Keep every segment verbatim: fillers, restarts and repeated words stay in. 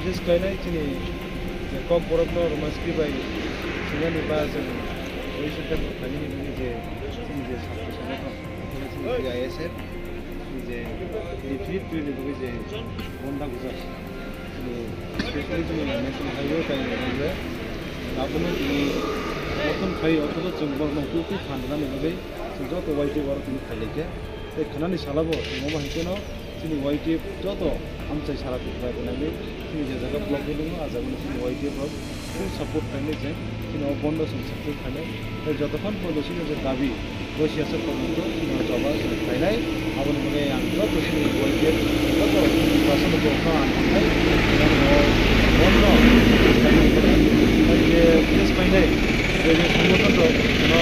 Business khlainai chini je Kokborok no Roman script bai sinani ba chwng registration khlainani bagwi je chini je sakti sanai no, chini je I S F, chini je defeat twi ni bagwi je bonda gujak, chini specially chini national highway bai ni bagwi abono chini mothon khai, othobo chwng borok no twi twi phan rwnani bagwi chwng joto Y T F oro tini khlai lai khe. Tei khwnani sala bo chwng omo hai kheno chini Y T F joto amchai sara Tripura bai nangwi chini je jaga block ni nungno, ah jaga ni chini Y T F rok full support khlainai, je chini o bondo chwng success khlainai. Tei jotokhon porjonto chini je dabi, bo siyasa porjonto chini o choba chwng khlainai. Aboni bagwi ang joto chini Y T F joto Tiprasa no borokno ang khlainai, chini o bondo khlainai, tei je case khlainai, je je songothon rok no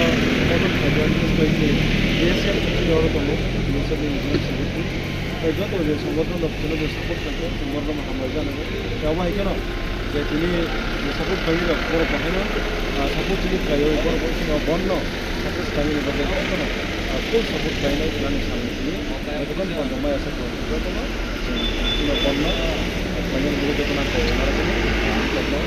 motop khlainai, case khlainai, B S F ni oro tongo, B S F ni Regional Secretary. Tei joto je songothon rok chwngno je support khlaikha, chwng borokno hambai jana. Tei abo hai kheno je tini je support khlainai rok borok bo haino, ah, support chini khlaiwi borok bo chini o bondo success khlainani bagwi jotono, ah, full support khlainai hwnwi samung tini. Jotono bondo maya support jotono chwng chini o bondo khlainani bagwi jotono ang kok narwkmani, ah, jotono.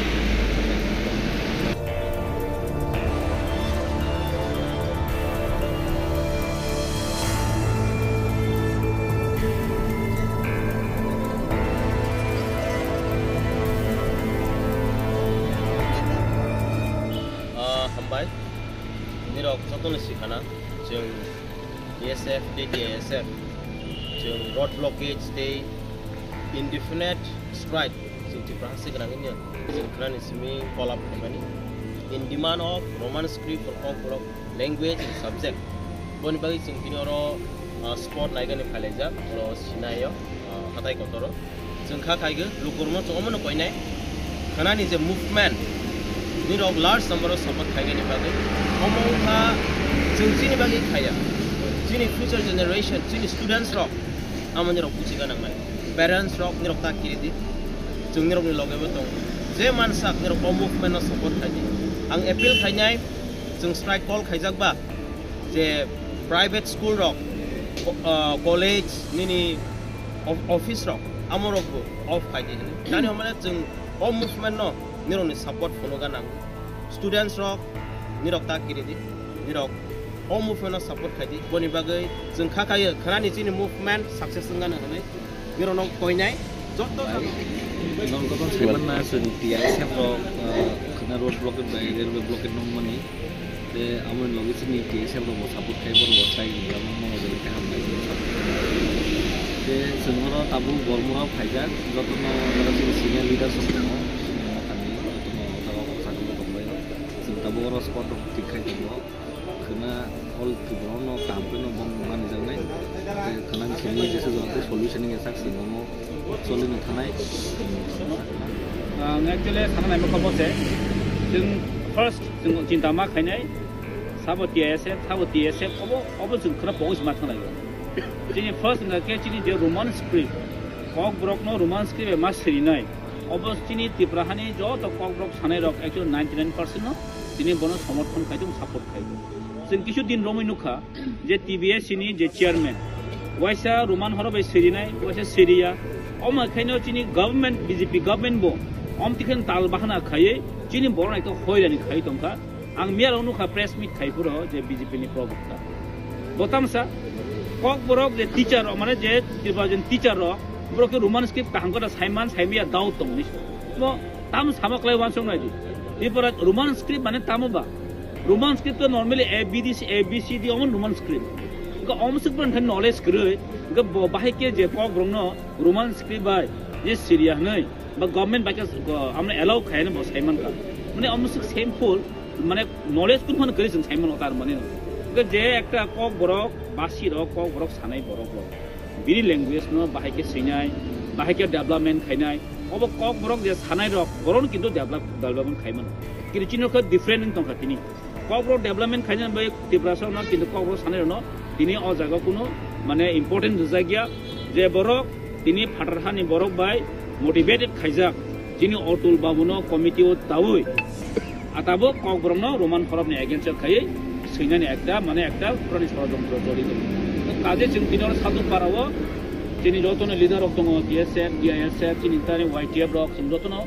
Ah, hambai. Nirok jotono sikhana, chwng B S F tei T I S F, chwng road blockage tei indefinite strike. Chwng Tiprasa se gwnang wngya. Chwng khwnani simi collab khaimani. In demand of Roman script for Kokborok language and subject. Boni bagwi chwng tini oro, ah, spot naigani phailaijak, oro Sinai o, ah, hatai kotoro. Chwng kha khaigwi lukurokno chwng omono koinai. Khwnani je movement, nirok large number o support khaigani bagwi. Omo wngkha chwng chini bagwi khaiya. Chini future generation, chini students rok, amo nirok buji gana wngnai. Parents rok nirok ta kiri di. Chwng nirokni loge bo tongo. Je mansak nirok o movement no support khai di. Ang appeal khainai, chwng strike call khaijak ba je private school rok, co-, ah, college nini of-, office rok amo rok bo off khai di hwnwi. Tani hwnmale chwng o movement no nirokni support phunuga nango. Students rok nirok ta kiri di. Nirok o movement no support khai di. Boni bagwi chwng kha khayo khwnani chini movement success wngano hwnwi. Nirokno koinai joto. Nong joto saimanna chwng T I S F rok, ah, khwna road blockade bai railway blockade nongmani. Tei amoni logi chini T I S F rok bo support khai borok bo sai rijak mano je khe hambai. Tei chwng oro tabuk Bormoro phaijak jotono oro chini senior leaders rok tongo. Chini Mathani jotono o jaga o sakno tongbai rok. Chwng tabuk oro spot rok tik khai tongo. Khwna all Tripura no kaham khe no bong manijak nai. Tei khwna ni simi jesa jora tei solution ni sak simi omo choli ni thanai. Ang actually sana nai mokha bose. Chwng first chwng chinta ma khainai. Sabo T I S F, sabo T S F, obo, obo chwng khwna pogos ma thanglai. Chini first wngkha khe chini je Roman script. Kokborok no Roman script bai ma sirinai. Obo chini Tripura hani joto Kokborok sanai rok actually ninety nine percent no tini bono somorthon khai tong, support khai tong. Chwng kisu din romwi nukha je T B S ni je chairman, waisa Roman horo bai sirinai, waisa siriya. Omo khaino chini government, B J P government bo om tikhen tal bahana khaiwi chini borok naikhe hoirani khai tongkha. Ang miyarok nukha press meet khai phuru je B J P ni probokta. Bo tamsa Kokborok je teacher rok, mane je Tripura je teacher rok, borok khe Roman script kaham khe saiman saimaya doubt tong ni. Bo tam sama klai wansong nai di. Tripura Roman script mane tamo ba? Roman script to normally A B D C, A B C D omo Roman script. Ga om suk ban khan knowledge kwrwi, ga bo bahai khe je Kokborok no Roman script bai je siriya hwnwi. Ba government bai khe go-, amne allow khaina bo saiman ka. Mane omo suk shameful, mane knowledge kun phano kwrwi chwng saiman o tar mani no. Hwnkhe je ekta Kokborok, basi rok, Kokborok sanai borok rok. Bini language no bahai khe swinai, bahai khe development khainai. Obo Kokborok je sanai rok, boron kintu develop, development khaimano. Kintu chini khe different wng tongkha tini. Kokborok development khaina bai Tiprasa no, kintu Kokborok sanai rokno tini o jaga kunu mane important rijak ya je borok tini phatar hani borok bai motivated khaijak chini Atul Babu no committee o taui atabo Kokborok no Roman horop ni against o khaiwi swinani ekta mane ekta purani sorojontro jori tongo. Kaje chwng tini oro Sadhu Para o Chini jotono leader rok tongo, T S F, T I S F, chini tani Y T F rok, chwng jotono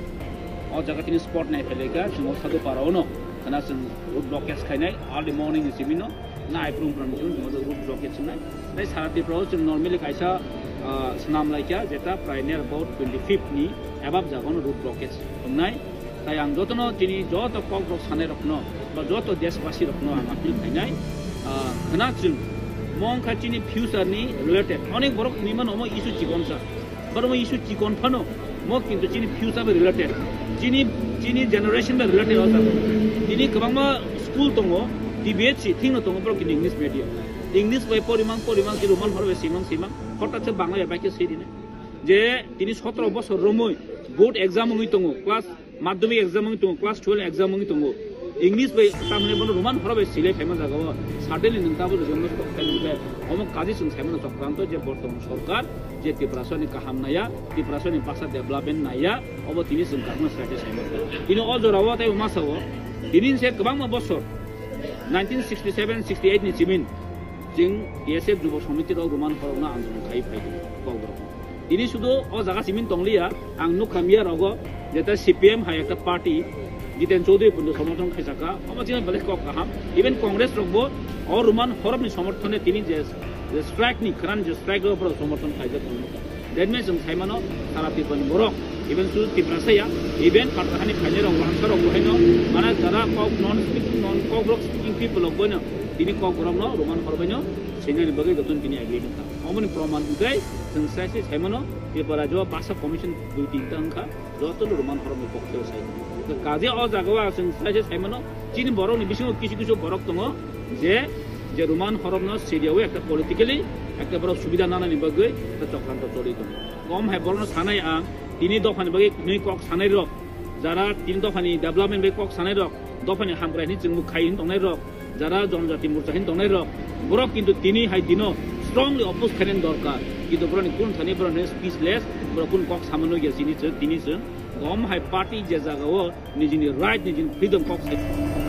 o jaga tini spot nai phai laikha, chwng o Sadhu Para o no khana chwng road blockage khainai, early morning ni simi no, na ai prum prum chwng o road blockage wngnai. Tai sara Tripura o chwng normally kaisa, ah, swnam laikha, jeta prai near about twenty fifth ni above jaga no road blockage wngnai. Tai ang jotono chini joto kok rok sanai rok no, ba joto deshbasi rok no ang appeal khainai, ah, khana chwng mo wngkha chini future ni related. Onek borok hinwi mano omo issue chikon sa. But omo issue chikon phano mo kintu chini future bai related. Chini, chini generation bai related o jaga. Tini kwbangma school tongo, T B S C thing no tongo borok kintu English medium. English bai porimang, porimang, chini Roman horo bai simang, simang. Hothat se Bangla bai khe swi rinai. Je tini sotro bosor romwi board exam wngwi tongo, class madhyamik exam wngwi tongo, class twelve exam wngwi tongo. English bai tamni bono Roman horo bai silai phaima jaga o. Suddenly nwng tabuk jemno stok khaini khe omo kaji chwng saimano chokranto je bortoman sorkar je Tiprasani kaham naya, Tiprasani basa development naya, obo tini chwng kakno side saimano. Tini o jora o tei masa o tini se kwbangma bosor nineteen sixty seven sixty eight ni chimin chwng T S F Jubo Samiti rok Roman horokno andolon khai phai Kokborok. Tini sudu o jaga simin tongliya, ang nukha miya rogo, jeta C P M hai ekta party, Jiten Chaudhary pundu somorthon khaisaka, omo chini belai kok kaham. Even Congress rokbo o Roman horobni somorthone tini je, je strike ni khran je strike rok borok somorthon khaijak tongo. That means chwng saimano sara Tripura ni borok, even sudu Tiprasa ya, even Patharhani phainai rok, Wangsa rok bohaino, mana jara kok non speaking, non kok rok speaking people rok boino, tini Kokborokno Roman horobaino sinani bagwi jotono tini agreement kha. Omoni proman hwnkhe chwng sai sai saimano Tripura rajyo basa commission dui tinta wngkha, jotono Roman horokni pokhe sai. Kaje o jagao chwng sai sai saimano chini borokni bisingo kisu kisu borok tongo je, je Roman horokno siriyawi ekta politically ekta borok subida nanani bagwi ekta chokranto choli tongo. Kom hai borokno sanai ang tini dophani bagwi hwnwi kok sanai rok, jara tini dophani development bai kok sanai rok, dophani hamkrai hwnwi chwngbo khai hwn tongnai rok, jara jonjati morcha hwn tongnai rok, borok kintu tini hai dino strongly oppose khainani dorkar. Kintu borokni kun thani borok hwnwi speechless, borok kun kok samano ya chini chwng, tini chwng gom hai party je jagao nijini right, nijini freedom kok sai.